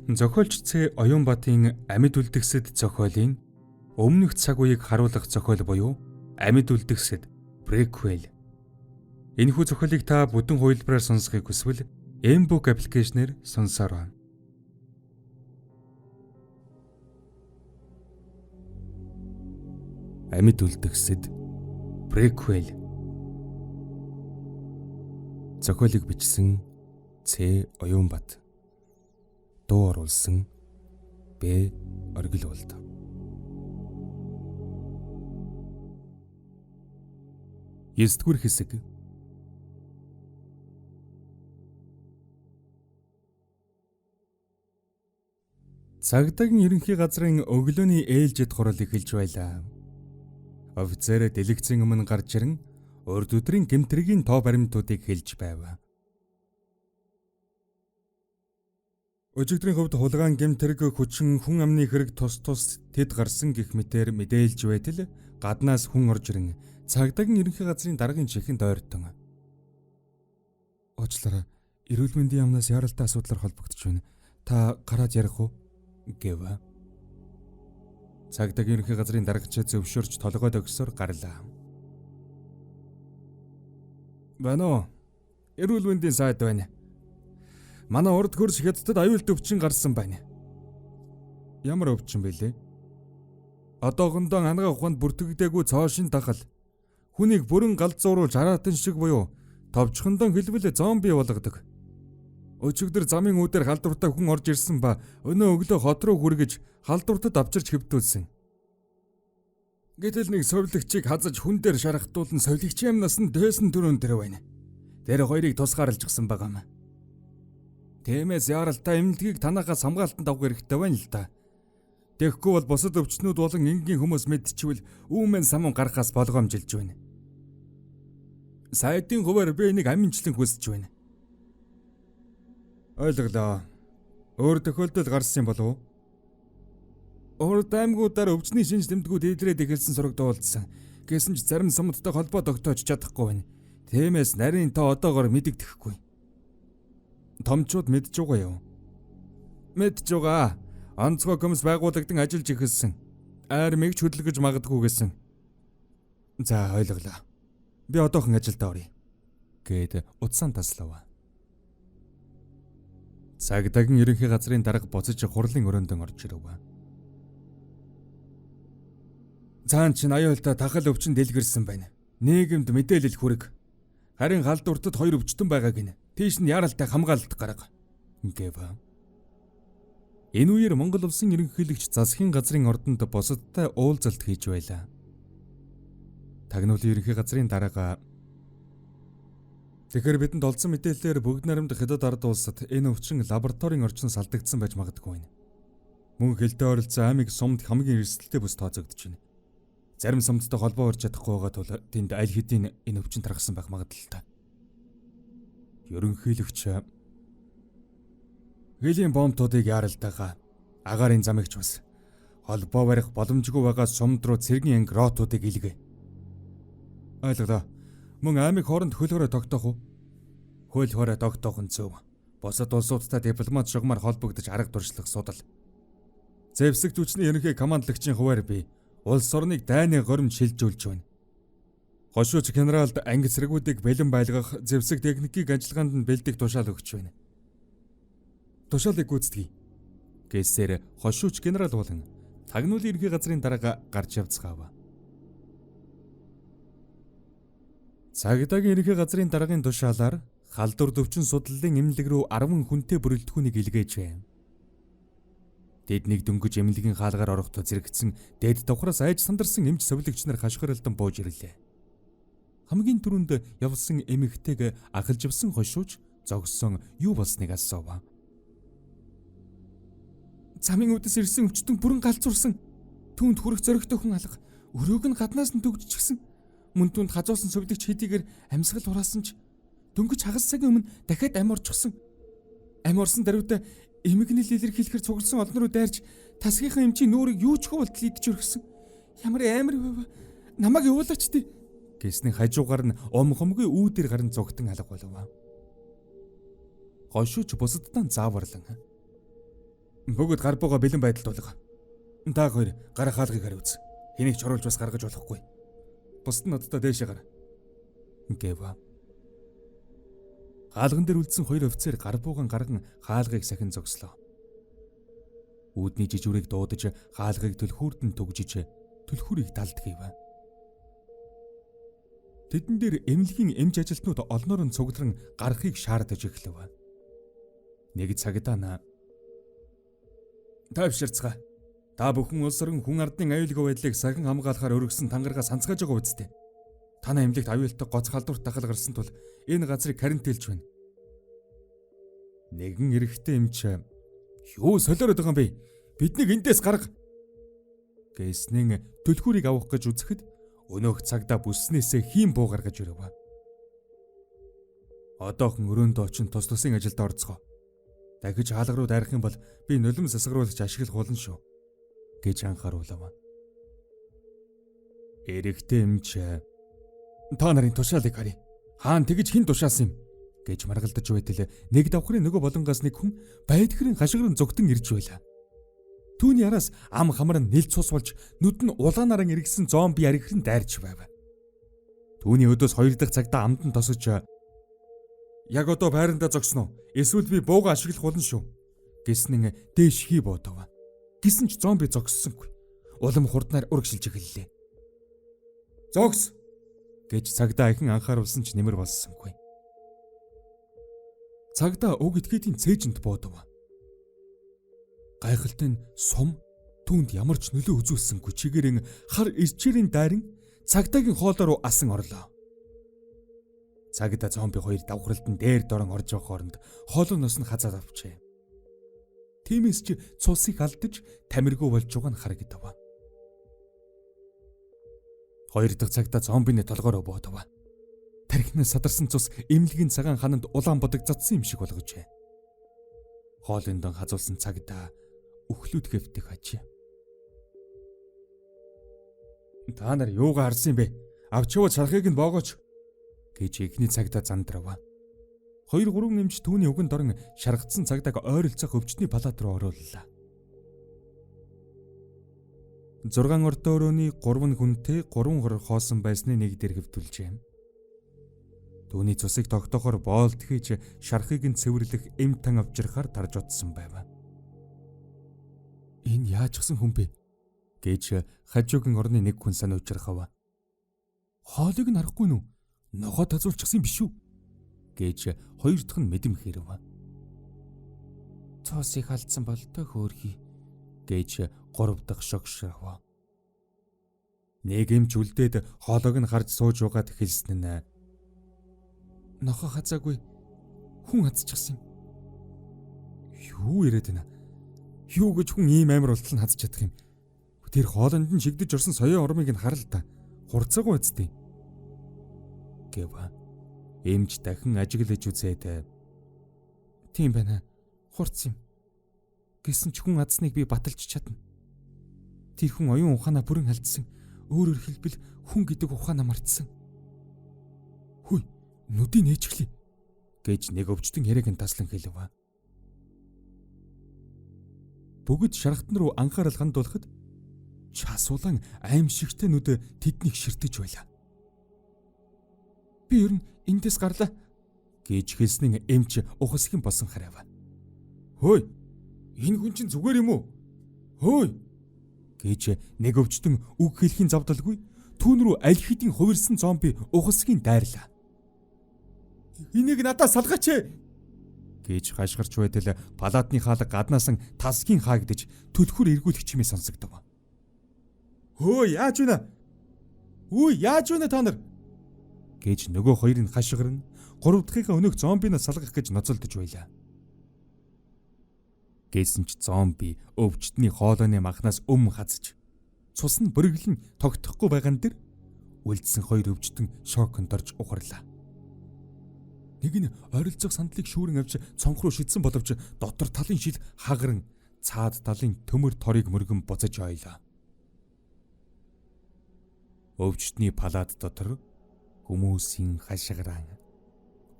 Зохиолч Ц. Оюунбатын Амьд үлдгэсэд зохиолын өмнөх цаг үеийг харуулах зохиол буюу Амьд үлдгэсэд prequel. Энэхүү зохиолыг та бүтэн хувилбараар сонсохыг хүсвэл Mbook аппликейшнээр сонсоор байна. Амьд үлдгэсэд prequel. Зохиолыг бичсэн Ц. Оюунбат. Дуу оруулсан Б. Оргилуулд. 9-р хэсэг. Цагдаагийн ерөнхий газрын өглөөний ээлжид хурал эхэлж байлаа. Офицер дэлгэцийн өмнө гарч ирэн урд өдрийн гэмтэргийн тоо баримтуудыг хэлж байв. Өчигдрийн хувьд хулгайн гэмтэрэг хүчин хүн амны хэрэг тус тус тэд гарсан гэх мэтээр мэдээлж байтал гаднаас хүн орж ирэн цагдаагийн ерөнхий газрын даргын чихэнд ойртон. Уучлаарай, эрүүл мэндийн яамнаас яаралтай асуудлаар холбогдож байна. Та гараад ярих уу? Гэв. Цагдаагийн ерөнхий газрын даргач зөвшөөрч толгойд өгсөөр гарлаа. Байна уу? Эрүүл мэндийн сайд байна. Манай урд хөрс хятадд аюулт өвчин гарсан байна. Ямар өвчин бэлээ? Одоохондоо анагаах ухаанд бүртгэгдээгүй цоошин дахал. Хүнийг бүрэн галзууруулж араатан шиг буюу товчхондоо хэлбэл зомби болгодог. Өчигдөр замын үүдээр халдвартай хүн орж ирсэн ба өнөө өглөө хот руу хүргэж халдвартад авчирч хэвдүүлсэн. Гэтэл нэг совилогчийг хазаж хүн дээр шарахтуулан совилогчийн амнаас нь дээсэн түрүүн дээр байна. Тэр хоёрыг тусгаарлажсан байгаа юм. Тиймээс яаралтай эмнэлгийг танахаас хамгаалтанд авах хэрэгтэй байна л да. Тэгэхгүй бол бусад өвчтнүүд болон энгийн хүмүүс мэдчихвэл үүмэн самун гарахаас болгоомжилж байна. Сайдын хуваар би энийг аминчлан хүсэж байна. Ойлголоо. Өөр тохиолдол гарсан юм болов уу? Урд аймагуудаар өвчний шинж тэмдгүүд идрээд эхэлсэн сураг дуулдсан. Гэсэн ч зарим сумдтай холбоо тогтоож чадахгүй байна. Тиймээс нарийн тоо одоогоор мэдэгдэхгүй. Томчууд мэдж байгаа юу? Мэдж байгаа. Онцгой комисс байгуулагдан ажиллаж эхэлсэн. Армийг ч хөдөлгөж магадгүй гэсэн. За ойлголоо. Би одоохон ажилдаа оръё. Гээд утсaan таслав. Цагдаагийн ерөнхий газрын дарга буцаж хурлын өрөөндөө орж ирэв. Цаан чинь аюултай тахал өвчин дэлгэрсэн байна. Нийгэмд мэдээлэл хүрэг. Харин халдвартад 2 өвчтөн байгаа гинэ. Тийш нь яаралтай хамгаалалт гарга. Гэв. Энэ үеэр Монгол улсын ерөнхийлөгч засгийн газрын ордонд бусадтай уулзалт хийж байлаа. Тагнуулын ерөнхий газрын дарга тэгэхээр бидэнд олдсон мэдээллээр бүгд наримд Хятад ард улсад энэ өвчин лабораторийн орчинд салдагдсан байж магадгүй байна. Мөн хилтэй оролцсон аймаг сумд хамгийн эрсдэлтэй бүс тооцогдож байна. Зарим сумдтай холбоо барьж чадахгүй байгаа тул тэнд аль хэдийн энэ өвчин тархсан байх магадлалтай. Ерөнхийлөгч хөлийн бомбтуудыг яаралтайгаа агаарын замыг ч бас холбоо барих боломжгүй байгаа сумд руу цэргийн анги ротуудыг илгээ. Ойлголоо. Мөн аймаг хооронд хөл хорой тогтоох уу? Хөл хорой тогтоох нь зөв. Бусад улсуудтай дипломат шугамар холбогдож арга туршлах судал. Зэвсэг түвшний ерөнхий командлагчийн хуваар би улс орныг дайны горимд шилжүүлж байна. Хошууч генералд анги цэргүүдийг бэлэн байлгах, зэвсэг техникийг ажиллагаанд нь бэлдэх тушаал өгч байна. Тушаалыг гүйцэтгэе. Гэсээр хошууч генерал болон тагнуулын ерөнхий газрын дарга гарч явцгаав. Цагдаагийн ерөнхий газрын даргын тушаалаар халдвар өвчин судлалын эмнэлэг рүү 10 хүнтэй бүрэлдэхүүнийг илгээжээ. Тэд нэг дөнгөж эмнэлгийн хаалгаар орохдоо зэрэгцсэн дээд давхраас айж сандарсан эмч совилогч нар хашгиралдан бууж ирлээ. Хамгийн түрүүнд явсан эмэгтэйг ахалж явсан хошууч зогссон юу болсныг асуув. Замын үдэс ирсэн өвчтөн бүрэн галзуурсан. Түүнд хүрэх зоригтой хүн алга. Өрөөг нь гаднаас нь төгжчихсэн. Мөн түүнд хазуусан совилогч хэдийгээр амьсгал хураасан ч дөнгөж хагас цагийн өмнө дахиад ам орчихсон. Ам орсон даруйда эмгэнэл илэрхийлэхэр цугласан олон руу дайрч тасгийнхаа эмчийн нүүрийг юу ч хөө болтол идэж өргөсөн. Ямар амар вэ? Намайг явуулаач тий. Гэсний хажуугаар нь ом хомгүй үүдэр гарan зугтан алга болов. Гошууч бусадтай зааварлан. Бүгд гар бууга бэлэн байдалд болгоо. Та хоёр гар хаалгыг хариуц. Хэнийг ч оруулж бас гаргаж болохгүй. Бусд нь надтай дээшээ гар. Гэв. Хаалган дээр үлдсэн хоёр офицер гар бууган гарган хаалгыг сахин зогслоо. Үүдний жижүүрийг дуудаж хаалгыг түлхүүрдэн түгжиж түлхүүрийг далд хийв. Тэдэн дээр эмнэлгийн эмч ажилтнууд олноор нь цугларан гарахыг шаардаж эхлэв. Нэг цагдаа на тайвширцгаа. Та бүхэн улс орон хүн ардын аюулгүй байдлыг сахин хамгаалахаар өргөсөн тангараа санацгааж байгаа үсттэй. Танай эмнэлэгт аюултай гоц халдварт дахал гарсан тул энэ газрыг карантинлж байна. Нэгэн эрэгтэй эмч юу солиороод байгаа юм бэ? Биднийг эндээс гарга гэснэн түлхүүрийг авах гэж үзэхэд өнөөх цагдаа бүснээсээ хийм буу гаргаж ирэв. Одоохон өрөөндөө очин тус тусын ажилд орцгоо. Дахиж хаалга руу дайрах юм бол би нулим сасгаруулж ашиглах болно шүү гэж анхааруулав. Эрэгтэй эмч та нарын тушаалыг харъя. Хаан тэгж хэн тушаасан юм гэж маргалдаж байтал нэг давхрын нөгөө болонгоос нэг хүн байдхрын хашгиран зүгтэн ирж байлаа. Түүний араас ам хамар нь нил цус болж нүд нь улаанааран эргэсэн зомби архиран дайрч байв. Түүний өдөөс хоёр дахь цагдаа амд нь тосож яг одоо байрандаа зогсно уу? Эсвэл би бууга ашиглах болно шүү гэснэн дээш хий бодов. Гэсэн ч зомби зогссонгүй. Улам хурднаар урагшилж эхэллээ. Зогс гэж цагдаа ихэн анхааруулсан ч нэмэр болсонгүй. Цагдаа уг этгээдийн цээжинд буудав. Гайхалтай нь сум түүнд ямар ч нөлөө үзүүлсэнгүй чигээрэн хар ирчээрийн дайран цагдаагийн хоолой руу асан орлоо. Цагдаа зомби хоёр давхралдан дээр дорон орж явах хооронд хоолойноос нь хазаад авчээ. Тиймээс ч цусыг алдаж тамиргүй болж байгаа нь харагдав. Хоёр дахь цагдаа зомбины толгой руу боодов. Тархинаас садарсан цус эмнэлгийн цагаан хананд улаан бодог задсан юм шиг болгожээ. Хоолын дон хазуулсан цагдаа өхлүүд хэвтэх ажээ. Та нар юугаа харсан юм бэ? Авч яваад шархыг нь боогооч гэж эхний цагдаа зандрав. 2 3 эмч түүний үгэнд орон шаргацсан цагдааг ойролцоох өвчтний палат руу орууллаа. 6 ордон өрөөний 3 хүнтэй 3 хор хоосон байсны нэг дээр хэвтүүлжээ. Түүний цусыг тогтоохоор боолт хийж шархыг нь цэвэрлэх эм тан авчирхаар тарж утсан байв. Энэ яачихсан хүн бэ? гэж хажуугийн орны нэг хүн сануучрахав. Хоолыг нь харахгүй нү? Нохоо тазуулчихсан юм биш үү? гэж хоёр дахь нь мэдэмхээрв. Цоосыг алдсан болтой хөөрхий гэж гурав дахь шогшрав. Нэг эмч үлдээд хоолойг нь харж сууж байгаад хэлсэн нь нохоо хазаагүй хүн хазчихсан юм. Юу яриад байна? Юу гэж хүн ийм амар болтол нь хазж чадах юм? Тэр хоолонд нь шигдэж орсон соёо ормыг нь харал та. Хурцаагүй үсттэй. Гэв. Эмч дахин ажиглаж үзээд тийм байна. Хурц юм. Гэсэн ч хүн азсныг би баталж чадна. Тэр хүн оюун ухаанаа бүрэн алдсан. Өөрөөр хэлбэл хүн гэдэг ухаанаа мартсан. Хүй, нүдийг нээчихлээ гэж нэг өвчтөн яриаг нь таслан хэлв. Бүгд шархтан руу анхаарал хандуулахад часуулан аимшигтэй нүд тэднийг ширтэж байлаа. Би ер нь эндээс гарлаа гэж хэлсэн эмч ухасхийн болсон харав. Хөөй, энэ хүн чинь зүгээр юм уу? Хөөй гэж нэг өвчтөн үг хэлхийн завдалгүй түүн рүү аль хэдийн хувирсан зомби ухасхийн дайрлаа. Энийг надаас салгаач ээ гэж хашгирч байтал палатны хаалга гаднаас нь тасгийн хаагдаж түлхүр эргүүлэх чимээ сонсогдов. Хөө яаж вэ? Үгүй яаж вэ та нар? гэж нөгөө хоёр нь хашгирна. Гурав дахьынхаа өнөөх зомбинаас салгах гэж ноцолдож байлаа. Гэсэн ч зомби өвчтний хоолойны махнаас өм хазаж цус нь бүрглэн тогтохгүй байган дээр үлдсэн хоёр өвчтөн шоконд орж ухарлаа. Нэг нь ойролцоох сандлыг шүүрэн авч цонх руу шидсэн боловч дотор талын шил хагаран цаад талын төмөр торыг мөргөн буцаж ойлоо. Өвчтний палат дотор хүмүүсийн хашгираан,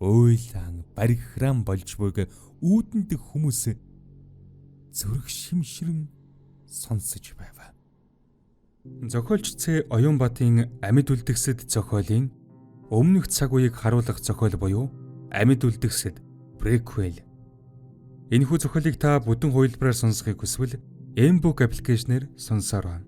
уйлаан, барихраан болж буйг үүдэн дэх хүмүүс Зүрх шимшрэн сонсож байв. Зохиолч Ц Оюунбатын Амьд үлдгэсэд зохиолын өмнөх цаг үеийг харуулах зохиол буюу Амьд үлдгэсэд prequel. Энэхүү зохиолыг та бүтэн хувилбараар сонсохыг хүсвэл Mbook application-ээр сонсоор байна.